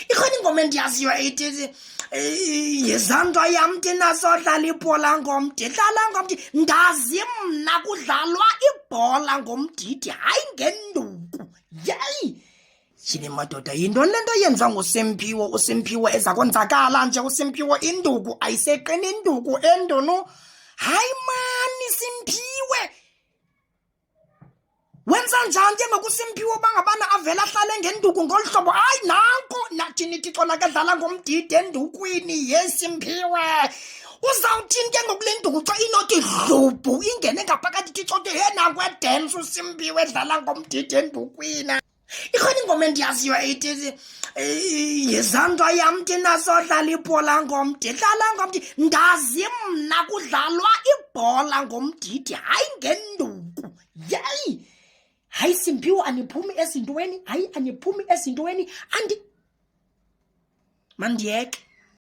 Ikhona ingoma endiyaziyo eyithi yizanto yam ndinasodlala ibhola ngomdi dlala ngomdi, ndazi mna kudlalwa ibhola ngomdidi, hayi ngenduku. Yeyi, tyhini madoda, yintoni le nto yenziwa nguSimphiwo? USimphiwo eza konzakala nje uSimphiwo, induku ayiseqini, induku endunu. Hayi mani, Simphiwe, wenza njani ke ngoku uSimphiwe uba ngabana avele ahlale ngenduku ngolu hlobo? Hayi, nanko nathini Thixo nakedlala ngomdidi endukwini. Yesimphiwe, uzawuthini ke ngoku le nduku xa inothi dlubhu ingene ngaphakathi? Thixo ke, he, nanko edensa uSimphiwe edlala ngomdidi endukwini. Ikhona ingoma endiyaziyo eyithi yizanto yam ndinasodlala ibhola ngomdi dlala ngomdi, ndazi mna kudlalwa ibhola ngomdidi, hayi ngenduku. Yeyi, hayi Simphiwe, aniphumi ezintweni, hayi aniphumi ezintweni. Andi mandiyeke.